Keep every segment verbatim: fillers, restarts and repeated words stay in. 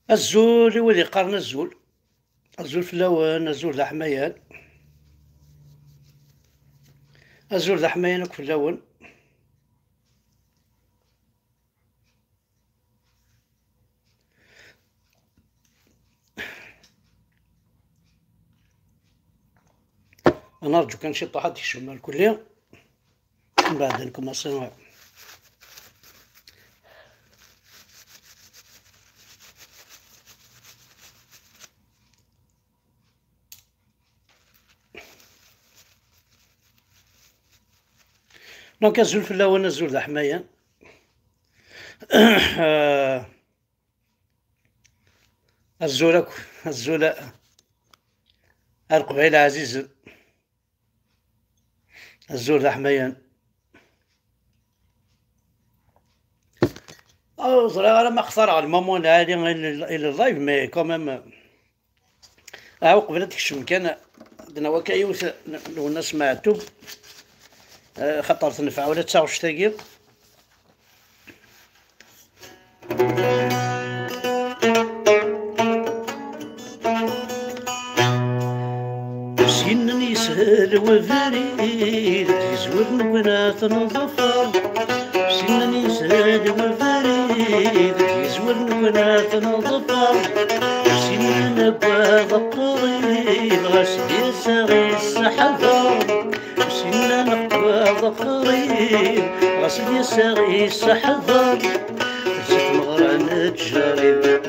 Azul i wid yeqqaren azul. Azul fell-awen, azul d aḥmayan. Azul d aḥmayan akk fell-awen. Ad nerǧu kan ciṭuḥ ad tekcem ar kulli. Mbeɛd ad nkumaṣi. Donc, azul fell-awen, azul d aḥmayan. Euh, azul akk, azul a, a Leqbayel ɛzizen. Azul d aḥmayan. Ur ẓriɣ ara ma xtareɣ lmumu lɛali i l-, i live, mais quand même, ah, uqbel ad tekcem kan, ad d-nawi akka yiwet n Lwennas Meɛtub, eh, xaṭer tenfeɛ ula d taɣect-agi. Sinen yeshel webrid, yezwir nekkni ad t-neḍfer. Sinen yeshel webrid, yezwir nekkni ad t-neḍfer. Sinen agad qrib, ɣas d-yas ad ɣ-yesseḥder. Sinen agad qrib, ɣas d-yas ad ɣ-yesseḥder. Si tmeɣra n ttjaṛ,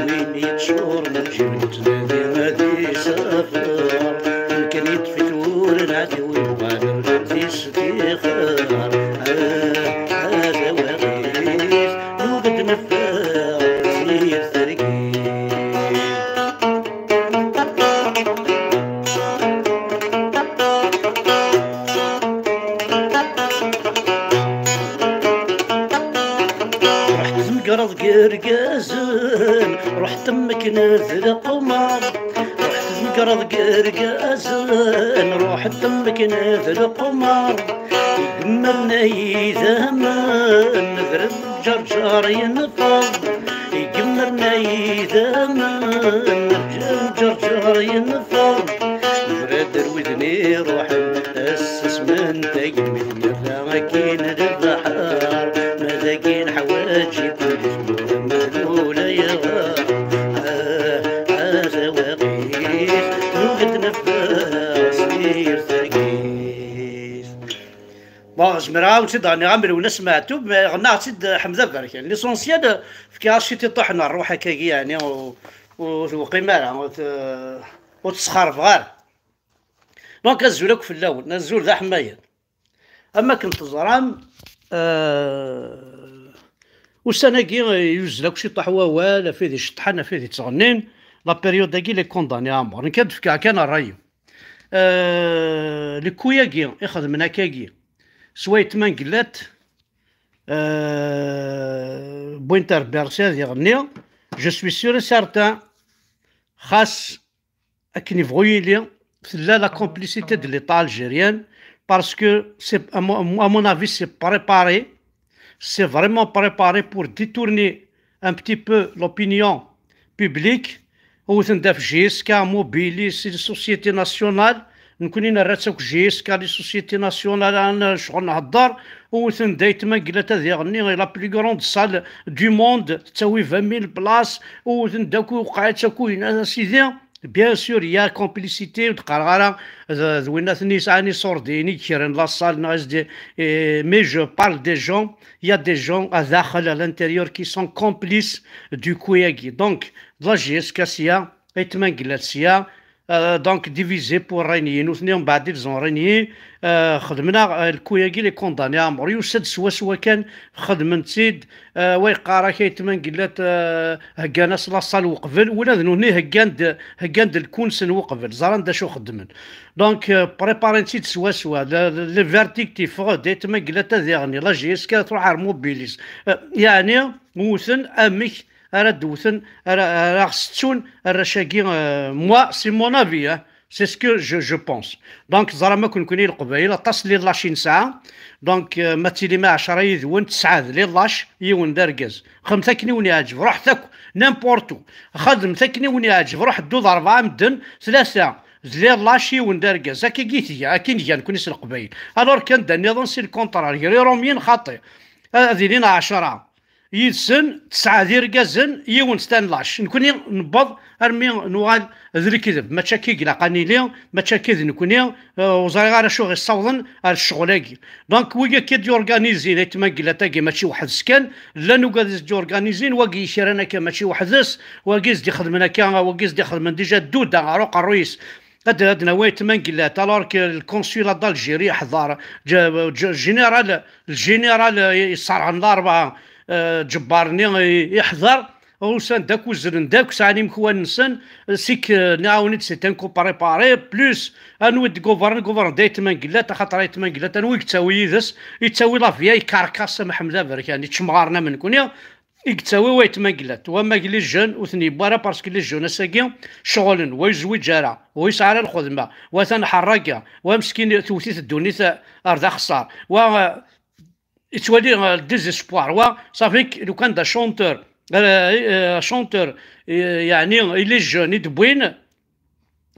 win yeččuren lǧib nettnadi ad isafeɣ. Amkan yeṭṭef-it ur nɛeddi win uɣalen d istixar. Ah, ah, d awaɣit, nuɣ-d neffeɣ si yir targit. Ruḥ tmegreḍ deg irgazen, ruḥ temmekneḍ d leqmar. Ruḥ tmegreḍ deg irgazen, ruḥ temmekneḍ d leqmar. Igemmren ay idammen, d Ǧerǧer yenfeḍ. Igemmren ay idammen, Ǧerǧer yenfeḍ. Yura-d ar widen iruḥen, ass asmen tagemmi tmerra akkin lebḥer. Ma dagi neḥwaǧ-iken di tmura, ma d ulayɣer. Ah, ah, tawaɣit, nuɣ-d neffeɣ s yir targit. Bon, zemreɣ ad wen-tt-id-ɣenniɣ am Lwennas Meɛtub, mais ɣennaɣ-tt-id Ḥmed Aberkan. L'essentiel, fkiɣ-as ciṭ iṭuḥ n ṛṛuḥ akkagi, yeɛni, ur, ur tewqim ara, ur t-, ur tt-sxerbeɣ ara. Donc, azul akk fell-awen, azul d aḥmayan. Am akken teẓram, euh, ussan-agi, eh, yuzzel akk ciṭuḥ wawal, ɣef wid iceṭṭḥen, ɣef wid ittɣennin, la période-agi, les condamnés à mort. Nekk ad d-fkeɣ kan ṛṛay-iw. Euh, les coups-agi ixedmen akkagi, s wayt Mangellat, euh, wwin-t ar Bercy ad iɣenni, je suis sûr et certain, xas akken yebɣu yili, tella la complicité de l'État algérien, parce que c'est, à mon, à mon avis, c'est préparé, c'est vraiment préparé pour détourner un petit peu l'opinion publique. Wten-d ɣef J S K, Mobilis, les sociétés nationales. Nekkni nerra-tt akk J S K, les sociétés nationales, ɛna ccɣel nhedder. Wten-d ayt Mangellat ad iɣenni, la plus grande salle du monde, tettawi vingt mille places. Wten-d akk, iwqeɛ-itt akk, yenna: "A sidi, bien sûr, il y a complicité", ur d-qqareɣ ara d, d winna-ten yesɛan iṣurdiyen i yekkren la salle, neɣ S D, eh, mais je parle des gens, il y a des gens à daxel, à l'intérieur, qui sont complices du coup-agi. Donc, d la J S K sya, ayt Mangellat sya, euh, donc divisé pour régner. Nutni mbeɛd ils ont régné, euh, xedmen-aɣ, euh, le coup-agi, les condamnés à mort. Yusa-d swaswa kan, xedmen-tt-id, euh, wa yeqqar-ak ayt Mangellat, euh, heggan-as la salle uqbel, ula d nutni heggan-d, heggan-d lkuns n uqbel, ẓran d acu xedmen. Donc, euh, préparin-tt-id swaswa, le, le, le verdict yeffeɣ-d, ayt Mangellat ad iɣenni, la J S K truḥ ar Mobilis. Euh, yeɛni, wten amek ara d-wten, ara, ara ɣ-settun arrac-agi, euh, moi, c'est mon avis, hein. C'est ce que je, je pense. Donc, ẓram akk nekkni Leqbayel, aṭas n les lâches i nesɛa. Donc, euh, ma tili ma ɛecra yid-wen, tesɛa d les lâches, yiwen d argaz. Xedmet akken i wen-iɛǧeb, ruḥet akk, n'importe où. Xedmet akken i wen-iɛǧeb, ruḥ ddu d rebɛa medden, tlata d les lâches, yiwen d argaz. Akka i tga, akken i tga nekkni s Leqbayel. Alors kan d nniḍen si le contraire, gar Irumyen xaṭi. Ad ilin ɛecra yid-sen, tesɛa d irgazen, yiwen s tan lâche. Nekkni newweḍ armi nuɣal d lekdeb. Mačči akka i ilaq ad nili, mačči akka d nekkni, eh, ur ẓriɣ ara acu ɣ-issawḍen ar ccɣel-agi. Donc, wigi akka d-yurganizin aytma n Gellert-agi mačči weḥd-s kan, llan ugad i s-d-yurganizin, wagi i kran akka mačči weḥd-s, wagi i s-d-ixedmen akka, wagi i s-d-ixedmen déjà dduda ɣer uqerruy-is. Ad, ad nawi aytma n Gellert, alors que le consulat d'Algérie yeḥḍer, j-, j-, général, le général, eh, yesserɣen larebɛa, eh, ǧebbar-nni, eh, yeḥḍer, usan-d akk, uzzlen-d akk, sɛan imekwan-nsen, eh, sik, eh, nɛawen-id, c'est un coup préparé, plus anwa i d-govern, govern d aytma n Gellert, axaṭer aytma n Gellert, anwa i yettawi yid-s, yettawi la vieille carcasse am Ḥmed Aberkan, iččemɣaren am nekkni, i yettawi waytma n Gellert. Wa ma les jeunes ur ten-yewwi ara, parce que les jeunes ass-agi ceɣlen, wa yezwiǧ ara, wa yesɛa ara lxedma, wa atan ḥerraga, wa meskin tewwet-it ddunit ar d axeṣṣar, wa, eh, yettwali, eh, le désespoir, wa, ça fait que lukan d achanteur, eh, eh, achanteur, eh, yeɛni, i les jeunes i d-wwin,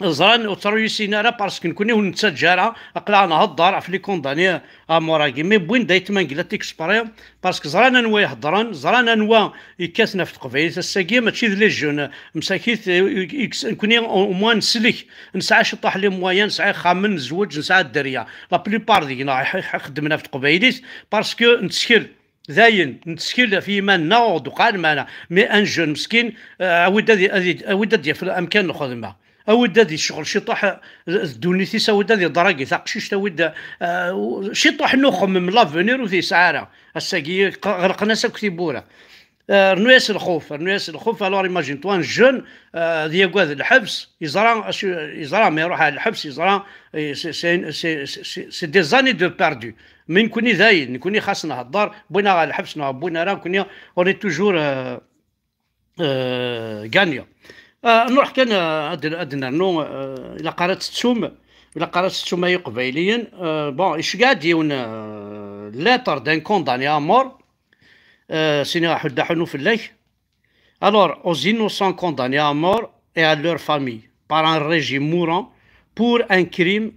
ẓran ur ttṛuyusin ara, parce que nekkni ur nettaǧǧa ara, aql-aɣ nhedder ɣef les condamnés à mort-agi. Mais wwin-d aytma n Gellert exprès, parce que ẓran anwa iheddren, ẓran anwa yekkaten ɣef teqbaylit ass-agi, mačči d les jeunes, msakit, eh, eh, eh, nekkni au moins neslek, nesɛa ciṭṭaḥ les moyens, nesɛa ixxamen, nezweǧ, nesɛa dderya. La plupart deg-neɣ ix-, ix-, ixeddmen ɣef teqbaylit, parce que nettkel. Dayen, nettkel ɣef yiman-nneɣ, ur d-uqal mana. Mais un jeune meskin, eh, awi-d ad, ad, awi-d ad yaf amkan n lxedma. Awi-d ad yecɣel ciṭuḥ, eh, d ddunit-is, awi-d ad iḍragi taqcict, awi-d, eh, ciṭuḥ n uxemmem, l'avenir ur t-yesɛi ara. Ass-agi ɣ-, ɣelqen-as akk tiwwura. Eh, rnu-yas lxuf, rnu-yas lxuf. Alors imagine-toi un jeune, eh, ad yagad lḥebs, yeẓra acu, yeẓra ma iruḥ ar lḥebs, yeẓra, eh, c'est, c'est, c'est, c'est, c'est des années de perdu. Mais nekkni dayen, nekkni xas nhedder, wwin-aɣ ɣer lḥebs neɣ wwin ara, nekkni on est toujours, euh, euh, gagnant. Euh, nruḥ kan, euh, ad, ad nernu, euh, ilaq ara tettum, ilaq ara tettum ay iqbayliyen. Euh, bon, iceggeɛ-d yiwen, euh, lettre d'un condamné à mort, euh, sini aḥuddu aḥunnu fell-ak. Alors, aux innocents condamnés à mort et à leur famille par un régime mourant pour un crime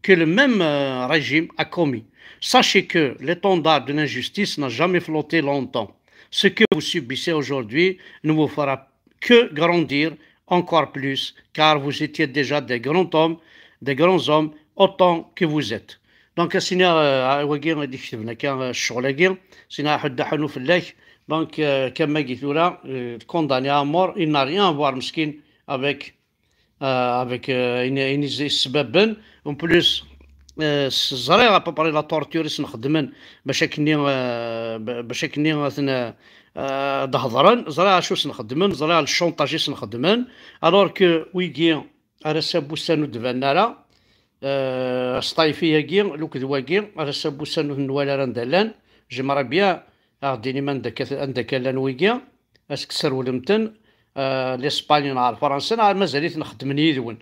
que le même, euh, régime a commis. Sachez que l'étendard de l'injustice n'a jamais flotté longtemps. Ce que vous subissez aujourd'hui ne vous fera que grandir encore plus, car vous étiez déjà des grands hommes, des grands hommes, autant que vous êtes. Donc, sina, euh, wagi i d-iketben akka, euh, ccɣel-agi, sina aḥuddu aḥunnu fell-ak. Donc, euh, kemmagi tura, euh, condamné à mort, il n'a rien à voir, meskin, avec, euh, avec, euh, ayen, ayen i s-, i s-sbabben. En plus, euh, s-, ẓriɣ à peu près la torture i sen-xeddmen bac akkenni, euh, ba-, bac akkenni ad ten-, euh, ad hedren. Ẓriɣ acu sen-xeddmen, ẓriɣ le chantage i sen-xeddmen. Alors que wigi, ar ass-a n wussan ur d-banen ara. Euh, Sṭayfi-agi, luked wagi, ar ass-a n wussan ur ten-nwala ara anda llan. J'aimerais bien ad ɣ-d-tinim anda akka, anda akka llan wigi. Ad s-tesrewlem-ten, euh, l'Espagne neɣ ar Fransa, neɣ mazal-iten xeddmen yid-wen.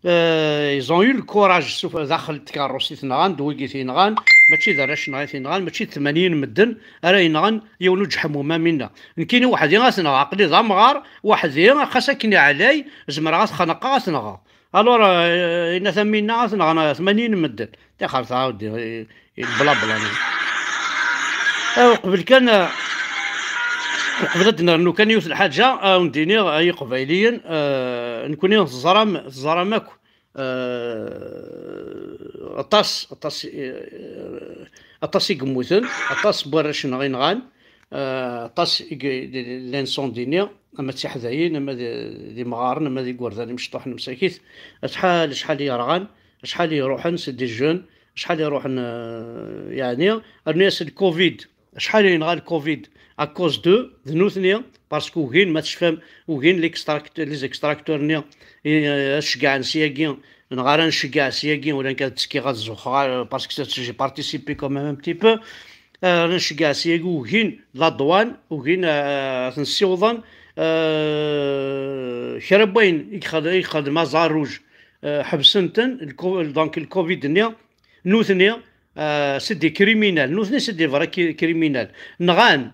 Euh, ils ont eu le courage, suf-, daxel n tkeṛṛust i t-nɣan, d wigi i t-yenɣan, mačči d arrac-nneɣ i t-yenɣan, mačči d tmanyin medden ara yenɣen yiwen uǧeḥmum am winna. Nekkini weḥd-i ad t-nɣeɣ, aql-i d amɣar, weḥd-i, xas akken i ɛlay, zemreɣ ad t-xenqeɣ, ad t-nɣeɣ. Alors, euh, yenna-t am winna ad t-nɣen tmanyin medden. Tixer tɛawed i, i, i blabla-nni. Euh, qbel kan, euh, qbel ad d-nernu kan yiwet lḥaǧa, euh, ad wen-d-iniɣ, ay Iqbayliyen, euh, nekkni teẓram, teẓram akk, euh, aṭas, aṭas, euh, aṭas i yemmuten, aṭas n warrac-nneɣ i nɣan, euh, aṭas i y-, llan sont-nni, ama d tiḥdayin, ama d, d imɣaren, ama d igerdan imecṭuḥen msakit. Acḥal, acḥal i yerɣan, acḥal i iruḥen, c'est des jeunes, acḥal i iruḥen, euh, yeɛni, rnu-yas le covid, acḥal i yenɣa le covid à cause d'eux, d nutni, parce que ugin, ma tecfam, ugin l'extract-, les extracteurs-nni, i, euh, ad ceggɛen syagi, neɣ ara nceggeɛ syagi, ula nekk ad ttekkiɣ ad zuxxeɣ, euh, parce que j'ai participé quand même un petit peu. Euh, ara nceggeɛ syagi, ugin la douane, ugin, euh, ad ten-ssiwḍen, euh, kra n wayen i yexd-, i yexdem Azar Rouge, euh, ḥebsen-ten, le co-, donc le covid-nni, nutni, euh, c'est des criminels, nutni c'est des vrais cri-, criminels. Nɣan,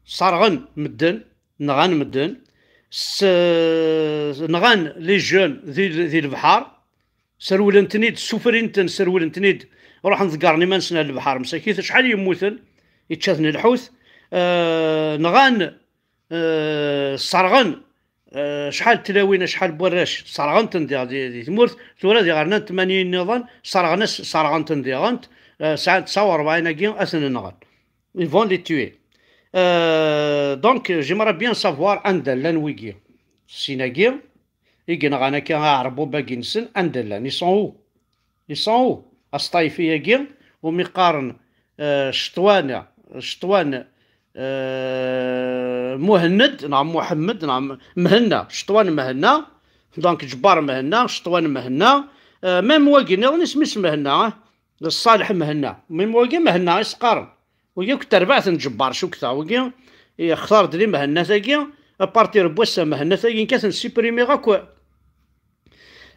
serɣen medden, nɣan medden, s-, nɣan les jeunes di, di lebḥer, serwlen-ten-id, ssufrin-ten, serwlen-ten-id, ruḥen ḍeggren iman-nsen ar lebḥer, msakit, acḥal yemmuten, yečča-ten lḥut, euh, nɣan, euh, serɣen, euh, acḥal n tlawin, acḥal n warrac, serɣen-ten di, di, di tmurt, tura diɣ rnan tmanya nniḍen, serɣen-as-, serɣen-ten diɣent, euh, sɛan tesɛa u rebɛin-agi ad ten-nɣen. Ils vont les tuer. Euh, donc, j'aimerais bien savoir anda llan wigi. Sin-agi, i yenɣan akka aɛerbub-agi-nsen, anda llan? Ils sont où? Ils sont où? Asṭayfi-agi, umi qqaren, euh, Cetwan, Cetwan, euh, Muhenned, neɣ Muḥemmed, neɣ M-, Mhenna, Cetwan Mhenna, donc Ǧebbar Mhenna, Cetwan Mhenna, euh, même wagi nniḍen isem-is Mhenna, hein? D Ṣṣaleḥ Mhenna, même wagi Mhenna i s-qqaren. Wigi akk d terbaɛt n Ǧebbar, cukkteɣ. Wigi yextar-d li Mehennat-agi, à partir n wass-a Mehennat-agi nekk ad ten-supprimiɣ akk,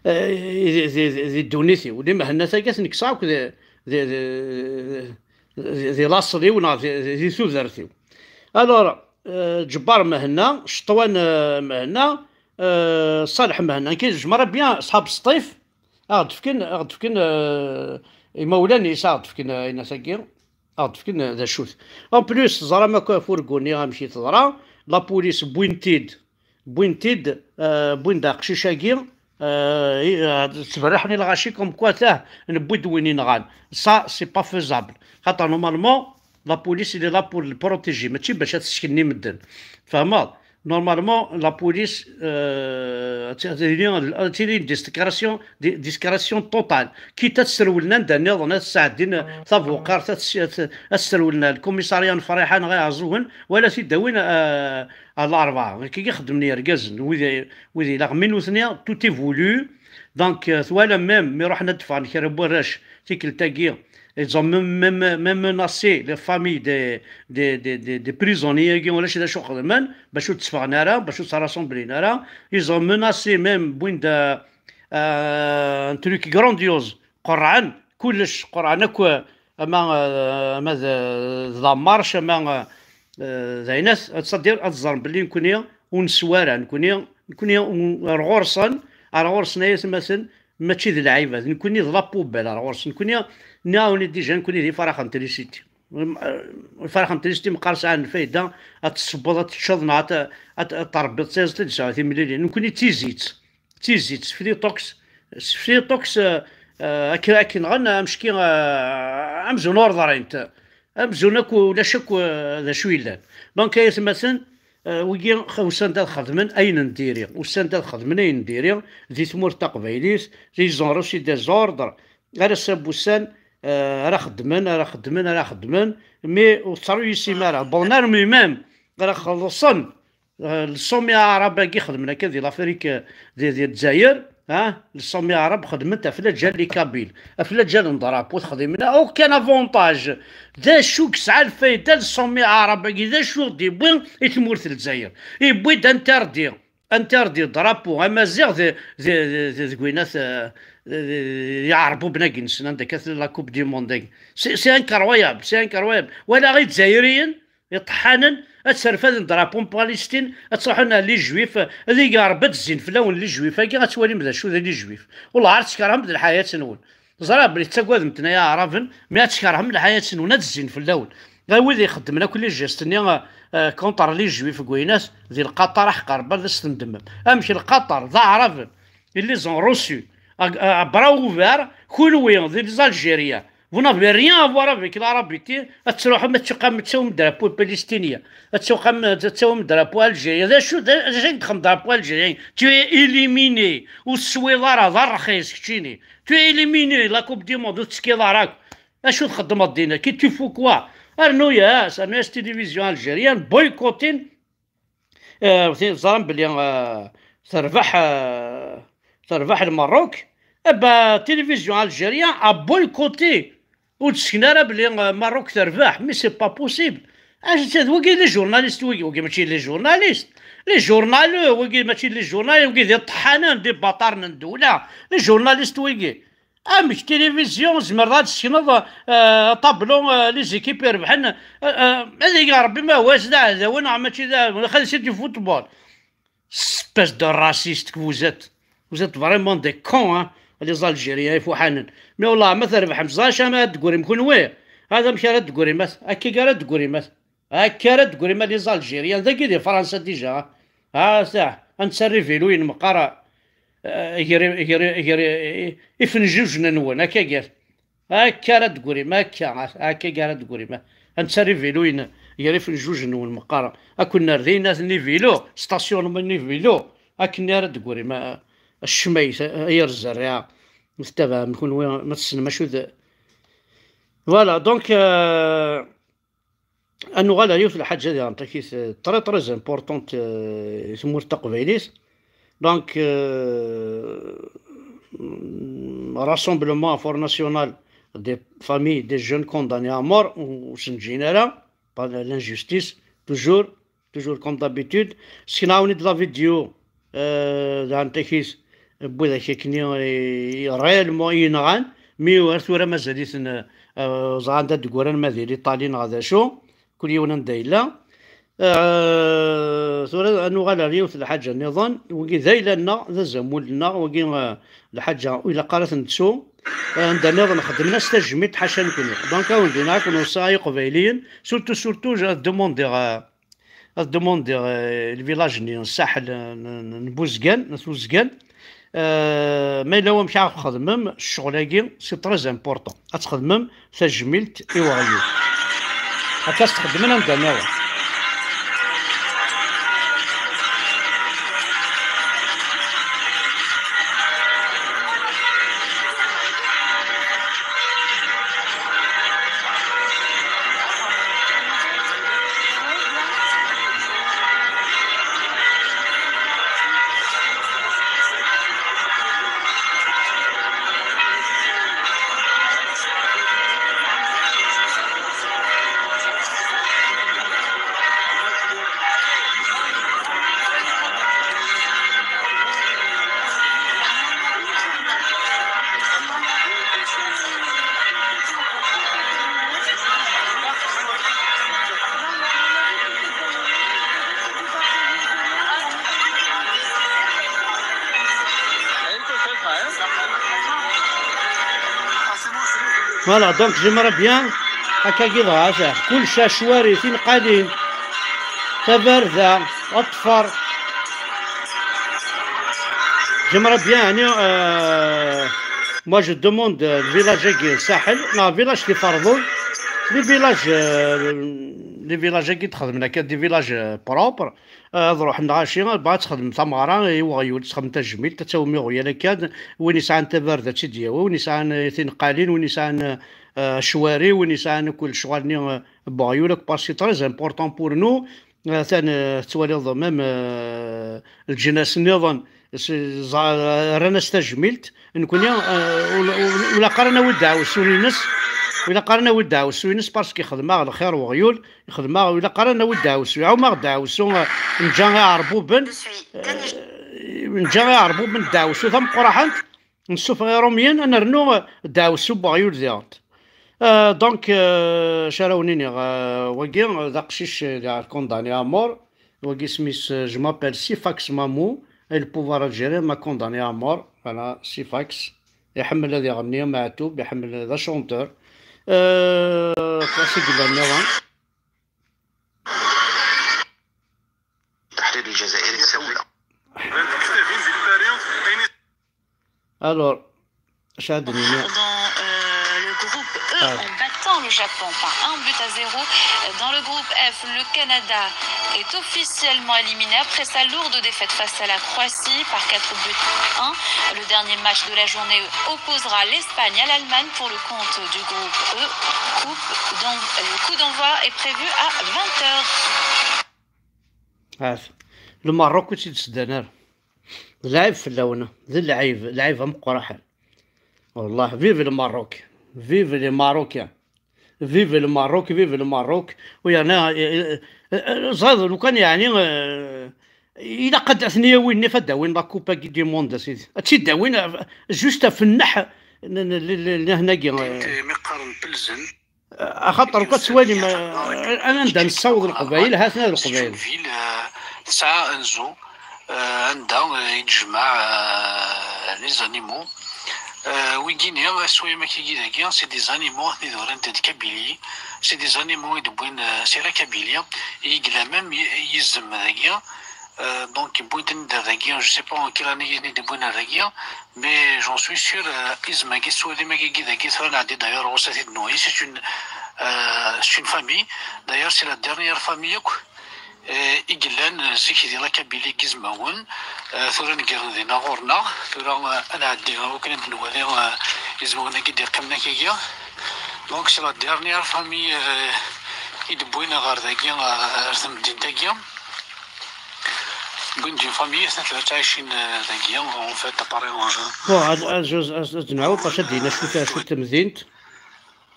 eh, di, di, di, di ddunit-iw. Li Mehennat-agi ad ten-kkseɣ akk di, di, di, di, di laṣel-iw neɣ di, di, di tudert-iw. Alors, eh, Ǧebbar Mehenna, Cetwan, eh, Mehenna, eh, Ṣaleḥ Mehenna. Nekk, j'aimerais bien, ṣṣḥab Sṭif, ad ɣ-d-fken, ad ɣ-d-fken, eh, imawlan-is, ad ɣ-d-fken, eh, ayen-agi. Ad ɣ-d-fken d acu-t. En plus, teẓram akk afurgu-nni amek i teḍra. La police wwin-t-id, wwin-t-id, euh, wwin-d aqcic-agi, euh, i, euh, ttberriḥen i lɣaci comme quoi, tah, newwi-d win i nɣan. Ça, c'est pas faisable. Xaṭer, normalement, la police, il est là pour le protéger, mačči bac ad teskenni medden. Tfehmeḍ? Normalement, la police, euh, ad tili, ad tili une discrétion, di-, discrétion totale. Quitte ad srewlen anda nniḍen, ad sɛeddin tabuqart, ad s-, ad s-, ad srewlen ar lkumisarya n Friḥa neɣ Iɛeẓẓugen, wala ad t-id-awin, euh, ar Larebɛa. Nekk i xeddmen yergazen, wid, wid ilaɣ mi nutni, tout est voulu. Donc, euh, twalam même, mi ruḥen ad d-ffɣen kra n warrac, tikkelt-agi, ils ont même, même, même menacé les familles des, des, des, des, des prisonniers-agi, ulac d acu xedmen, bac ur d-tteffɣen ara, bac ur ttrassemblen ara. Ils ont menacé même, wwin-d, euh, euh, un truc grandiose, qerɛen kullec, qerɛen akk, ama, euh, ama d, d la marche, ama, euh, d ayen ad, ad ẓren belli nekni ur neswi ara, nekni, nekni ar ɣur-sen, ar ɣur-sen ay atmaten, mačči d lɛibad. Nekni d la poubelle ar ɣur-sen. Nekni, nniɣ-awen-id déjà, nekni d ifrax n trisiti. Ifrax n trisiti meqqar sɛan lfayda, ad tessewweḍ, ad teččeḍ, neɣ ad, ad, ad tṛebbiḍ tayaziḍt, ad d-tesɛu timlilin. Nekni d tizit. D tizit, s flitox, s flitox, euh, euh, akken, akken nɣan amecki, euh, amzun ur ḍrint. Amzun akk ulac akk, euh, d acu yellan. Donc, ay atmaten, euh, wigi usan-d ad xedmen ayen n diri, usan-d ad xedmen ayen n diri di tmurt taqbaylit, ils ont reçu des ordres, ar ass-a n wussan, euh, ara xedmen, ara xedmen, ara xedmen, mais ur ttṛuyisim ara, bon, ar mi même ara xellṣen, euh, le sommet arabe-agi xedmen akka di l'Afrique, euh, di, di Lezzayer, hein, le sommet arabe xedmen ɣef laǧal les Kabyles, ɣef laǧal n drapeau, ur texdimen aucun avantage. D acu yesɛa lfayda le sommet arabe-agi, d acu i d-yewwi i tmurt n Lezzayer? Yewwi-d interdit, interdit drapeau amaziɣ di, di, di, di, deg winat, euh, di, di, di Iɛerbuben-agi-nsen, anda akka tella la Coupe du Monde-agi. C'est, c'est incroyable, c'est incroyable. Wala Izzayriyen, iṭeḥḥanen, ad sserfaden drapeau n Palestine, ad truḥen ar les Juifs, ad igi Ṛebbi ad d-zzin fell-awen les Juifs-agi, ad twalim d acu d les Juifs. Wellah ar tkerhem d lḥayat-nwen. Ẓriɣ belli tettagadem-ten ay Aɛraben, mais ad tkerhem lḥayat-nwen, ad d-zzin fell-awen. Ɣer wid ixeddmen akk les gestes-nni, euh, contre les Juifs deg winat, di Lqaṭar, aḥeqq Ṛebbi ad as-tendemem. Amek Lqaṭar d Aɛraben, ils les ont reçus à, à, à bras ouverts, kunwi d les Algériens, vous n'avez rien à voir avec l'Arabité, ad truḥem ad tuqam ad tawim drapeau palestinien, ad tuqam ad tawim drapeau algérien. D acu, d acu i yexdem drapeau algérien? Tu es éliminé, ur teswiḍ ara, d rrxis keččini. Tu es éliminé, la Coupe du Monde, ur tettekkiḍ ara akk. Acu txeddmeḍ dinna? Qui tu fous quoi? Rnu-yas, rnu-yas télévision algérienne, boycottin. Euh, teẓram belli, euh, terbeḥ, euh, terbeḥ Lmerruk. Eh ben, télévision algérienne a boycotté. Ur d-ssken ara belli, euh, Merruk terbeḥ, mais c'est pas possible. Acu d wigi les journalistes, wigi, wigi mačči les journalistes. Les journaux, wigi mačči les journaux, wigi d iṭeḥḥanen, d ibaṭaren n ddewla. Les journalistes wigi. Amek tilivizyu tzemreḍ ad d-tessekneḍ, euh, tableau, euh, les équipes irebḥen, euh, euh, ad igi Rebbi ma hwa d aɛdaw neɣ mačči d aɛdaw, c'est du football. Espèce de raciste que vous êtes. Vous êtes vraiment des cons, hein, les Algériens ifuḥanen. Mais والله ma trebḥem, ẓer acu ara d-teggrim kunwi. Hada amek ara d-teggrim, akka ara d-teggrim. Akka ara d-teggrim a les Algériens, dagi di Fransa déjà. Ah, ça, ad nettarra iviluyen meqqar, eh, gar, gar, gar ifenjujen-nwen, akka gar. Akka ara d-teggrim, akka, akka ara d-teggrim. Ad nettarra iviluyen gar ifenjujen-nwen meqqar. Ad ken-nerr din, ad nivilu, stationnement nivilu. Akken ara d-teggrim, a, a ccmayt, a, a yir zzerriɛa. Ma tettabaɛem kunwi, ma tessnem acu d. Voilà, donc, euh, Ad nuɣal ar yiwet n lḥaǧa diɣen takit, euh, très, très importante, euh, i tmurt taqbaylit. Donc, euh, rassemblement à Front National des familles des jeunes condamnés à mort, ur sen-ǧǧin ara, par l'injustice, toujours, toujours comme d'habitude. Skin-awen-id la vidéo, euh, daɣen takit, n widak akkenni i, i réellement i yenɣan, mi ar tura mazal-iten, euh, ẓran d ad d-ggran ma di l'Italie neɣ d acu, kul yiwen anda yella. Euh, tura ad nuɣal ar yiwet n lḥaǧa nniḍen, wagi d ayla-nneɣ, d azamul-nneɣ, wagi, euh, lḥaǧa ur ilaq ara ad t-nettu. Euh, anda nniḍen xedmen-as tajmilt ḥaca nekni. Donc, ad wen-d-iniɣ, ad ken-weṣṣiɣ ay Iqbayliyen, surtout, surtout, ad demandiɣ, euh, ad demandiɣ, euh, le village-nni n Saḥel, euh, n, n, n Buzgan, n At Uzgan. Euh, ma yella wamek ara txedmem ccɣel-agi, c'est très important. Ad txedmem tajmilt i weɣyul. Akka s-txeddmen anda nniḍen. Voilà, donc j'aimerais bien, akka i dɣa, kullec acwari, tinqalin, tabarda, ṭṭfer. J'aimerais bien, يعني, euh, moi je demande, euh, le village-agi Saḥel, non, village Tiferḍul, les villages, euh, les villages-agi txedmen akka, des villages, euh, propres, euh, ad ruḥen lɣaci, bɣa ad txedmem tameɣra i weɣyul, ad txedmem tajmilt, ad tawim iɣyal akka, win yesɛan tabarda ad tt-id-yawi, win yesɛan, euh, tinqalin, win yesɛan, euh, acwari, win yesɛan akk lecɣal-nni, euh, n weɣyul akk, parce que c'est très important pour nous. Atan, euh, tettwaliḍ même, euh, leǧnas nniḍen s-, ẓa-, rran-as tajmilt. Nekkni, euh, ur, ur, ur ilaq ara nawi ddeɛwessu-ines, ur ilaq ara nawi ddeɛwessu-ines parce que ixdem-aɣ lxir weɣyul, ixdem-aɣ, ur ilaq ara nawi ddeɛwessu, iɛum-aɣ ddeɛwessu, euh, neǧǧa iɛerbuben, euh, neǧǧa iɛerbuben ddeɛwessu tameqqraḥant, nessufeɣ irumyen, ad nernu, euh, ddeɛwessu n weɣyul diɣen. Euh, donc, euh, acu ara wen-iniɣ, euh, wagi, euh, d aqcic, euh, d condamné à mort. Wagi isem-is, euh, je m'appelle Sifax Mamou, et le pouvoir algérien m'a condamné à mort. Voilà, Sifax. Iḥemmel ad iɣenni, Maɛtub, iḥemmel, d achanteur. Euh, acu i yellan nniḍen? التحرير الجزائري السوي. Alors, acu ad d-nini? Dans, euh, le groupe E, en battant le Japon par un but à zéro. Dans le groupe F, le Canada est officiellement éliminé après sa lourde défaite face à la Croatie par quatre buts à un. Le dernier match de la journée opposera l'Espagne à l'Allemagne pour le compte du groupe E. Coupe d'en-, le coup d'envoi est prévu à vingt heures. Ah, le Maroc ur tt-id-sdan ara. D lɛib fell-awen, d lɛib, lɛib ameqqraḥ. Wallah, vive le Maroc, vive les Marocains, vive le Maroc, vive le Maroc. U yerna, eh, eh, eh, ẓad, lukan yeɛni, eh, Ilaq ad ten-yawi nnif, ad d-awin la coupe-agi du monde, a sidi. Ad tt-id-awin, euh, juste ɣef nneḥ n, n, n, n, n, n, nagi, euh. Mi qqaren pelzen. Axaṭer uka tettwalim, euh, anda nessaweḍ Leqbayel, ha-ten-a Leqbayel. C'est une ville, euh, tesɛa anzu, euh, anda, euh, i d-jmaɛ, euh, les animaux. Euh, wigini, aswayem akagi dagi, c'est des animaux, nid urant de Kabylie, c'est des animaux i d-wwin, euh, c'est la Kabylie, i yella même y-, yizem dagi, euh, donc, wwin-ten-id ar dagi, je sais pas en quelle année i d-wwin ar dagi, mais j'en suis sûr, euh, izem-agi, aswayem akagi dagi, tura nɛeddi d'ailleurs ɣur-s ad t-id-nwali, c'est une, euh, c'est une famille, d'ailleurs, c'est la dernière famille akk, eh, i yellan, eh, zik di la Kabylie n Yizmawen, eh, tura negren dinna ɣur-neɣ, tura, eh, ad nɛeddi, eh, wakken ad nwali, eh, Izmawen-agi d-iqqimen akagi. Donc, c'est la dernière famille, eh, i d-wwin ɣer dagi, eh, ar temdint-agi. Wwin-d une famille, attan tura ttɛicin, eh, dagi, en fait, à Paris, eh. Bon, ad, ad, ad, ad, ad nɛawed, parce que ad d-yini acu, acu n temdint.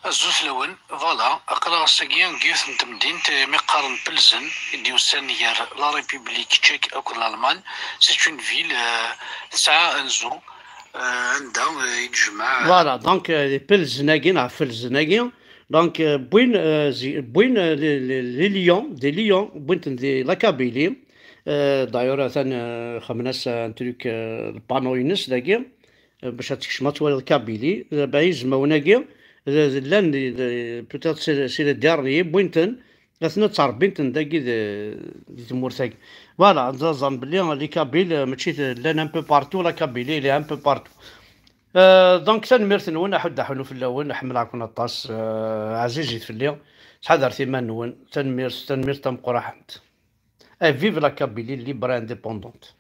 Azul fell-awen, voilà, aql-aɣ ass-agi deg yiwet n temdint, eh, mi qqaren Pilzen, i d-yusan gar la République tchèque akked Lalman. C'est une ville, eh, tesɛa anzu, eh, anda, eh, i d-tejmeɛ, eh, Voilà, donc, eh, Pilzen-agi, neɣ Felzen-agi, donc, eh, wwin, eh, zi-, wwin, eh, les, les, les lions, des lions, wwin-ten di la Kabylie, eh, d'ailleurs, atan, eh, xedmen-as un truc, eh, le panneau-ines dagi, eh, bac ad tekcem ad twaliḍ Kabylie, eh, ben, Izmawen-agi, eh, llan di, di, peut-être c'est, c'est les derniers, wwin-ten, atni ttrebbin-ten dagi di, di tmurt-agi. Voilà, ad ẓren belli les Kabyles, eh, mačči d-, llan un peu partout, la Kabylie, elle est un peu partout. Eh, donc, tanemmirt-nwen, aḥuddu aḥunnu fell-awen, ḥemmleɣ-ken aṭas, eh, ɛzizit fell-i, ttḥadaret iman-nwen, tanemmirt, tanemmirt tameqqrant. Eh, vive la Kabylie libre et indépendante.